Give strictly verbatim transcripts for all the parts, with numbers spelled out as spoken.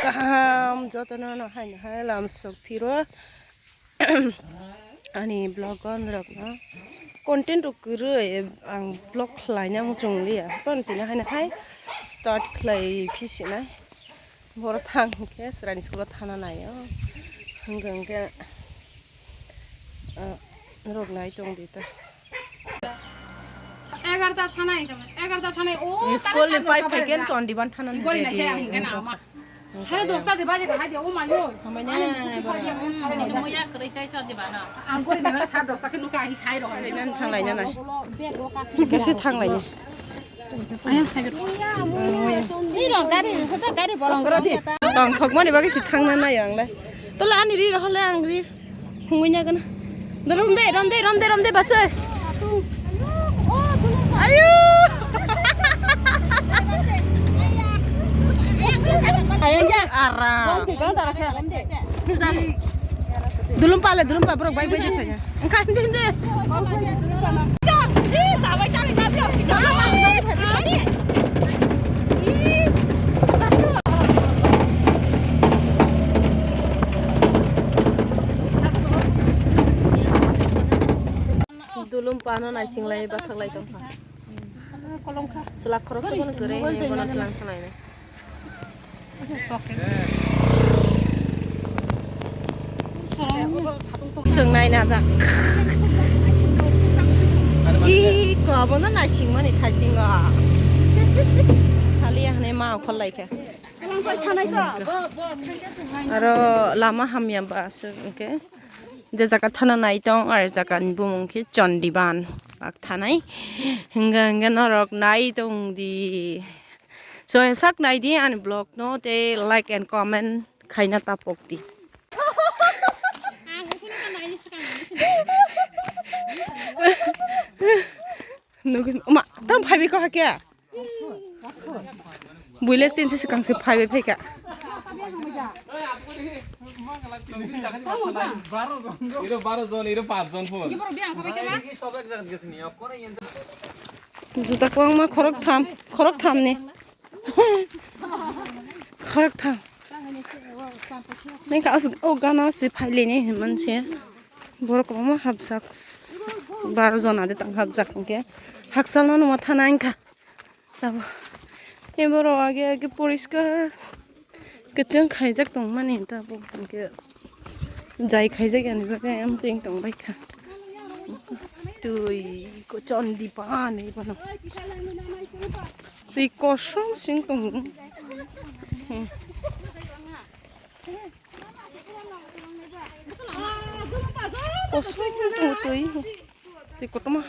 Kaham jotono no haino hai lam sok phiro ani vlog on rok no content rok kwrwi ang vlog khlaina muchung liya kon tini haino hai start khlai phi sinai boro thang khe srani school o thana naio hwnkhe hwnkhe rok nai tong di ta. Egarta thanai, egarta thanai, o school ni pai phai ken Chondiban thana ni gori na ready. Khe ang kena ama. Sare dosta de baje ka hai de, o mayo. Hamanya. Ani mukhung phai de, o sare dosta. Muya kwrwi tai Chondiban no. Ang gori na sare dosta khe nuka hi sai ro. Thang lai na nai. Bag o ka. Kasi thang lai ni. Ni rok gari, hoda gari bolong rok. Tong thok mani bagwi si thangna nai ang lai. Tola ani ri rok le ang ri. Hungwi na gana. Rom de, rom de, rom de, rom de, bachoi. Ayo. Ayo, aram. Dulum pale, dulum pa, borok bai bai de phaiya. Engka hindi hindi. Dulum pano naising lai bathak lai tongkha. Kolongkha. Selak khorok sokono kwrwi bono tlang thanglai nai. Chwng naina jak. Ih, ko abono naisingmani thaisingo. Saliya hwnwi ma okhor laikha. Aro lama hamya ba aswk hwnkhe. Je jaga thana nai tong, ar jaga ni bumung khe Chondiban. Bak thanai. Hingga hingga norok nai tong di. So, sak nai di ani vlog no, tei like and comment khaina tapok di. Nugin, oma, tam phaibi ko hakya? Buile chinsi swkang se phaibai phaikha. Iro baro jon, iro pach jon phone. Juta kwbangma khorok tham, khorok tham ni. Khorok tham. Nengkha o gana se phailini hinman se. Borok kwbangma hapjak. Baro jona de tang hapjak hwnkhe. Haksalno numa thana wngkha. Tabuk. Tei borok age age poriskar kwchwng khaijak tongmani tabuk hwnkhe jai khaijak yani bagwi amtwing tongbaikha. Twi ko Chondiban hinwi bono. Twi kosom sing tongo. Hmm. Kosom tongo twi. Twi kotorma.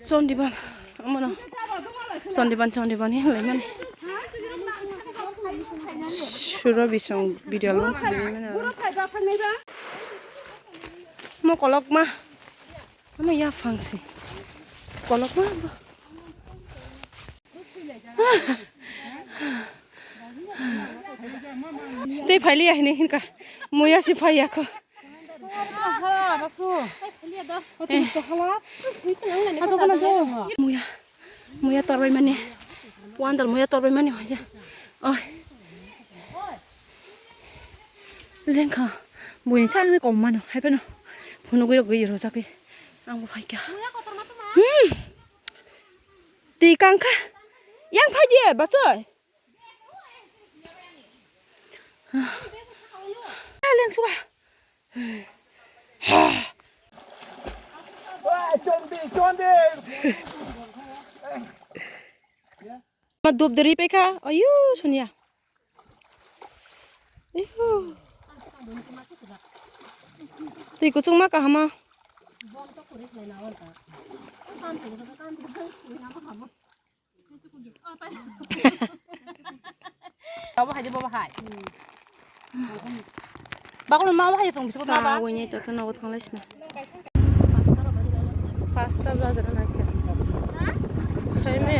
Chondiban, amano. Chondiban, Chondiban hinlaimani. Sura bisong video lung khaimani aro. Mo kolokma. Amo yaphang si. Kolokma bo. Tei phailiya hinwi hinkha. Muya si phaiya kho. Muya, muya torbai mani. Wandal muya torbai mani hoja. Oi. Lengkha. Buini sa angni kom mano. Hai peno. Phunugwi rok gwi rojak gwi. Ang bo phaikha. Hmm. Twi kangkha. Yang phai di, bachoi. Leng suka. Ma dup deri peka. Ayu, Sonia. Ihu. Twi kuchung ma kahama. Babo hai de, babo hai. Bakul ma hai tong bisu ma ba. Sa wini to to nogo thanglai sina. Pasta bajana naikhe. Sai me.